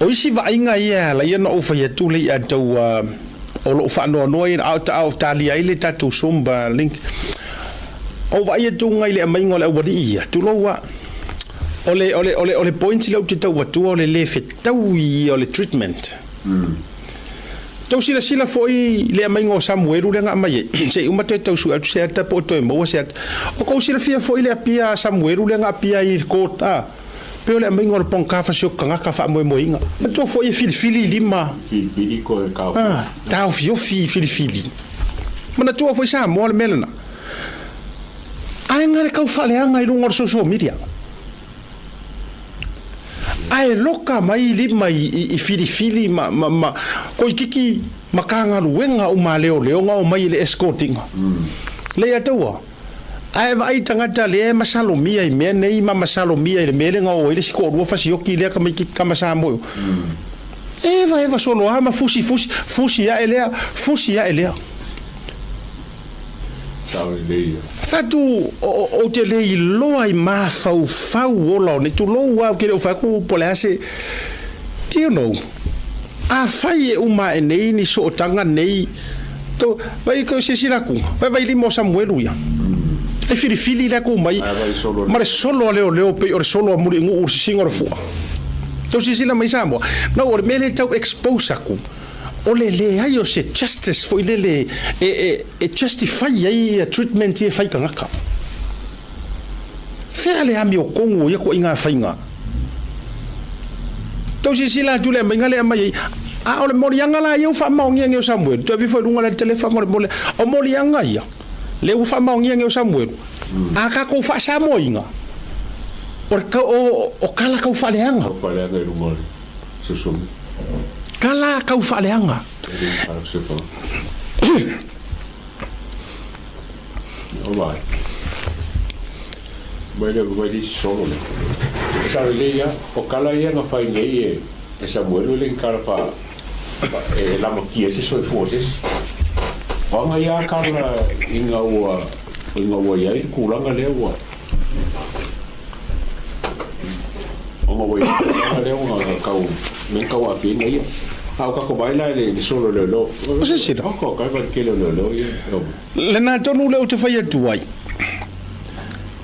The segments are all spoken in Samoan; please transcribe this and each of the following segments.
O isi vaaiga ia e ala ai ona ou fai atu le i'a tau o lou faanoanoa ia a o talia ai le tatou Zoom link. Ou vaai atu i le aumaiga o le aualii ia, tulou a. O le, o le, o le, o le point lea ou te tau avatua o le le fetaui ia o le treatment. Tou silasila foi i le aumaiga o Samuelu lea na aumai ai, se i uma toe tau sue atu se ata po o toe maua se ata. O kou silafia foi le apia a Samuelu lea na apia ai i le court, a? Pei o le aumaiga o le pongkafa si o tagata faamoemoeina. Manatua foi e filifili lima. Filifili koe taofiofi. Taofiofi filifili. Manatua foi Samoa le mea lena. Ae na le tau faaleaga i luga o le social media. Ae loka mai lima i filifili ma ma ma koikiki Matagaluega uma a leoleo na omai i le escorting-a. Lea ia taua. Ae vaai tagata lea e masalomia i mea nei ma masalomia i le mea lea na o ai le isi toalua fasioki lea tamaititi tama Samoa. Eva eva solo a ma fusi fusi, fusi ae lea, fusi ae lea. Sao lelei ia. Fatu ou te le iloa i mafaufau ola o nei, tulou a ou te le o fai atu po o le a se, do you know, afai e uma ae nei ni sootaga nei, to, vai ko silasila atu, vai vai lima o Samuelu ia. E filifili le atu mai ma le solo a leoleo pei o le solo a Mulinu'u i le sisiga o le fua. Tou silasila mai Samoa, no o le mea lea e tau expose atu, O le leai o se justice foi lele e justify ai ia treatment ia e fai i tagata. Fea le amiotonu o ia ituaiga faiga? Tau silasila atu i le aumaiga lea e aumai ai, a o le moliaga la ia ua faamaonia nei o Samuelu, toe aveifo i luga le telefa ma le moli, o moliaga ia lea ua faamaonia nei o Samuelu, a tatou faa-Samoaina, o tala tau faaleaga. Tau faaleaga i luga o le Susumi. Tala tau faaleaga. Mai le mai le solo le. Sa le ia o kala ia na fai nei e e Samuelu le kala fa e lama kia se soifua se. O anga ia kala inga ua inga ua iai tulaga lea ua Ona ua i ai tulaga lea ona kau mea kau aafia ai ia. A o tatou vaai la i le solo leoleo. O se isi la. Oko kai vai kele o leoleo ia. Lena tonu lea ou te fai atu ai.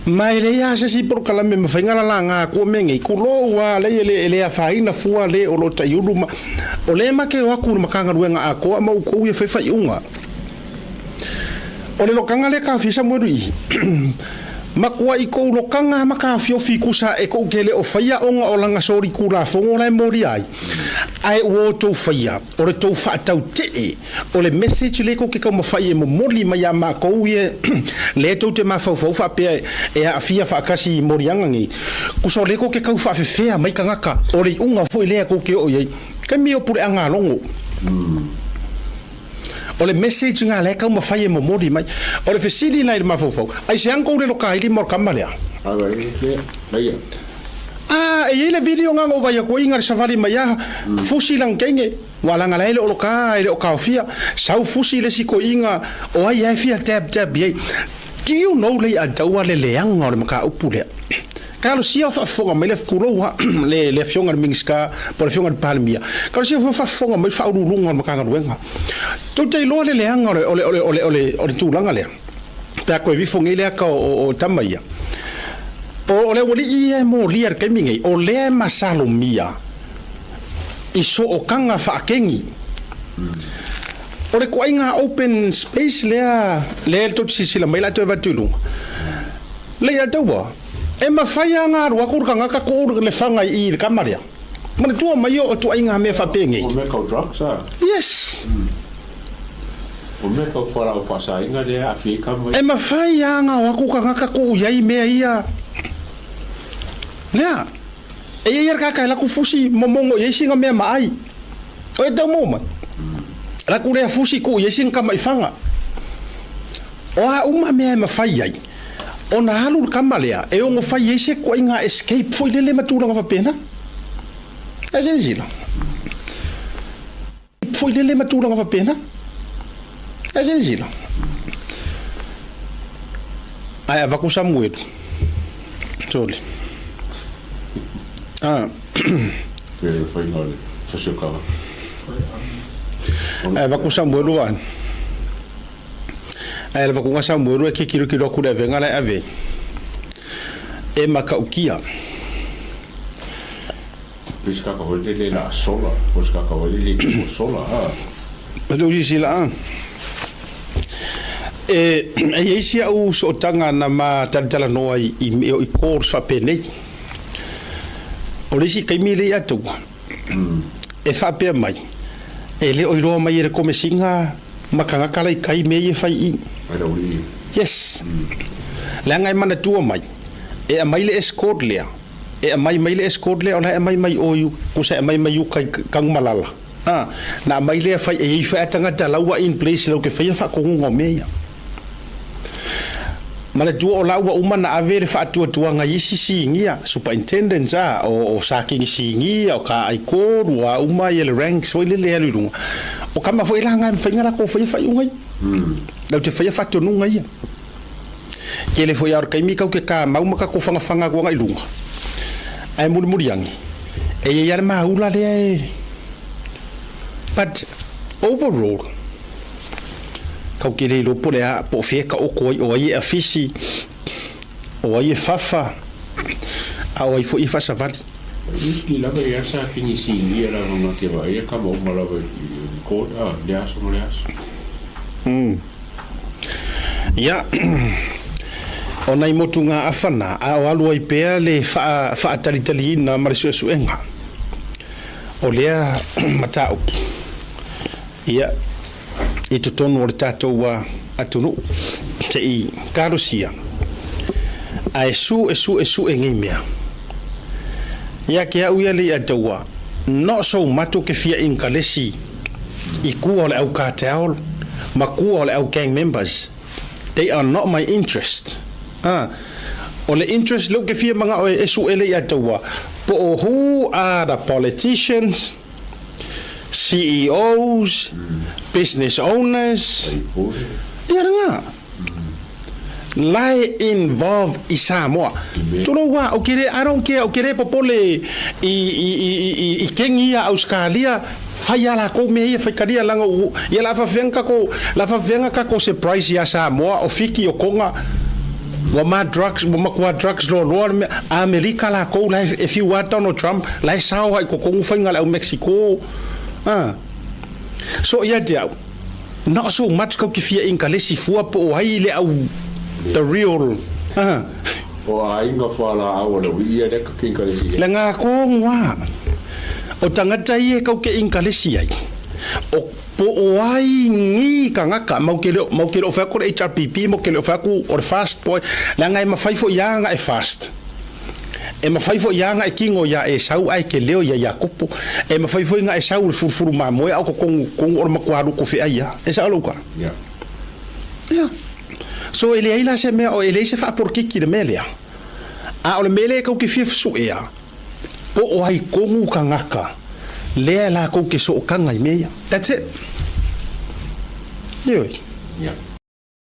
Ma e leai lava se isi polokalame e mafai ona lalaga atu o mea nei, tulou lava lea e le, e le afaina fua le o lo o taiulu ma, o lea ma te o atu i le Matagaluega atoa ma outou ia fai faaiuga. O le lokaga lea taofia Samuelu i matua i kou lokaga ma taofiofi kusa e kou te le o faia ona o lana solitulafono la e molia ai, ae ua outou faia o le tou faatautee o le message lea tou te taumafai e momoli mai ia matou ia lea tou te mafaufau faapea e aafia faatasi i moliaga nei, kusa o lea tou te tau faafefea mai tagata o le iuga foi lea tou te oo i ai. Taimi o puleaga logo. O le message lena lea e taumafai e momoli mai. O le fesili lena i le mafaufau, aisea na tou lelo kaili ma o le tama lea? A, e i ai le video lena na ou vaai atu ai na le savali mai a fusi lana teine, ua laga la e le o loka e le o taofia, sau fusi le isi toeaina o ai a e fia dab dab i ai. Do you know Leiataua le leaga o le mataupu lea? Talosia o faafofoga mai le, tulou lava, le, le Afioga i le Minisita po o le Afioga i le Palemia, talosia foi o faafofoga mai le Faauluuluga o le Matagaluega. Tou te iloa le leaga o le, o le, o le, o le, o le, o le tulaga lea, pe a toe vifo nei le ata o, o, o tama ia. O, o le aualii ia e molia i le taimi nei, o lea e masalomia i sootaga faakeni. O le ituaiga open space lea, lea tou te silasila mai la toe avatu i luga, Leiataua, E mafai lava ona alu atu le tagata tuu le faga i i le tama lea. Manatua mai o ituaiga mea faapenei. O mea tau drugs a? Yes. O mea tau fualaau faasaina lea e aafia ai tama ia. E mafai lava ona o atu tagata tuu i ai mea ia. Lea. E i ai le tagata e laku fusi momono i ai sina mea ma ai. O e tau maua mai. Laku lea fusi tuu i ai sina tama i faga. O a uma mea e mafai ai ona alu le tama lea e ono fai ai se ituaiga escape foi lele ma tulaga faapena. Ae silasila. Foi lele ma tulaga faapena. Ae silasila. Ae avatu Samuelu. Sorry. Ah. Pe o le faiga o le sasi o tagata. Ae avatu Samuelu a. Ae avatu Samuelu e tilotilo atu i le avega la e ave ai. E matautia. Pe se kaka foi lele la sola, po se kaka foi lele tipo sola, a. E tou silasila a. E, e i ai si au sootaga na ma talatalanoa i, i, i calls faapenei. O le isi taimi lea ia taua, e faapea mai, e le o iloa mai e le Komesina ma tagata la i tai mea ia e fai i i. Yes. Leaga e manatua mai, e aumai le escort lea, e aumai mai le escort lea o la e aumai mai o i tusa e aumai mai uta i Tanumalala. A, na aumai lea fai e i ai foi a tagata la ua in place lau te faia faatonuga o mea ia. Manatua o la ua uma na ave le faatuatuaga i isi sinia, superintendents a, o sakini sinia, o kaaitolu, o a uma ia le ranks foi lele e alu i luga. O tama foi la na e mafai ona latou faia faaiuga ia. Latou te faia faatonuga ia. Tele foi a o le taimi tatou te tamau ma tatou fagafaga atu agai i luga. Ae mulimuli ane, e i ai lava le maula lea e. But overall, tatou te le iloa po o le a, po o fea e taoto ai, o ai e afisi, o ai e fafa, a o ai foi e faasavali. Usually lava ia sa kinisinia lava nga te vaai a kama uma lava i record a le aso ma le aso. Ia, o nai motugaafa na, a o alu ai pea le faatalitaliina ma le suesuega o lea mataupu, ia, i totonu o le tatou atunuu, se i talosia, ae suesuesue nei mea. Ia te au ia le Ataua, not so much o ke fia inkalesi i kua o le au cartel ma kua o le au gang members, they are not my interest. A, o le interest lea ou te fia manao e sue le Ataua, po o who are the politicians, CEOs, business owners, ia lena. La e involve i Samoa. Tulou a, ou te le, I don't care, ou te le popole i, i, i, i, i kengi ia Auskalia, fai a lakou mea ia, faitalia leaga u, ia la faafefea kako, la faafefea kako surprise ia Samoa, o Fiti, o Tonga, ua ma drugs, ua matua drugs loaloa le mea, Amerika lakou la e fiu a Donald Trump, la e sao ai totonu faiga a le au Mexico, a. So ia te au, Not so much kau ke fia inkalesi fua po o ai le au the real ah. O aiga whalaau o le uia lea ka ke inkalesi ai. Le nga kongoa o tangata ia kau ke inkalesi ai o po o ai ni kangaka mau ke leo mau ke leo whai aku le HRPP mau ke leo whai aku o le fast boy le nga e mawhai fo ia nga e fast. E mawhai fo ia nga e kingo ia e sau ai ke leo ia Iakopo. E mawhai foi nga e sau le furufuru mamoe au ko kongu kongu o le makualu ko whea ia. E sa alo ka? Yeah. Yeah. So e leai la se mea o e leai se faaporokiki le mea lea. A o le mea lea e kau ke fia fesuea, po o ai kongu kangaka lea e lakou ke sookanga i mea ia. That's it. Ioe. Yeah.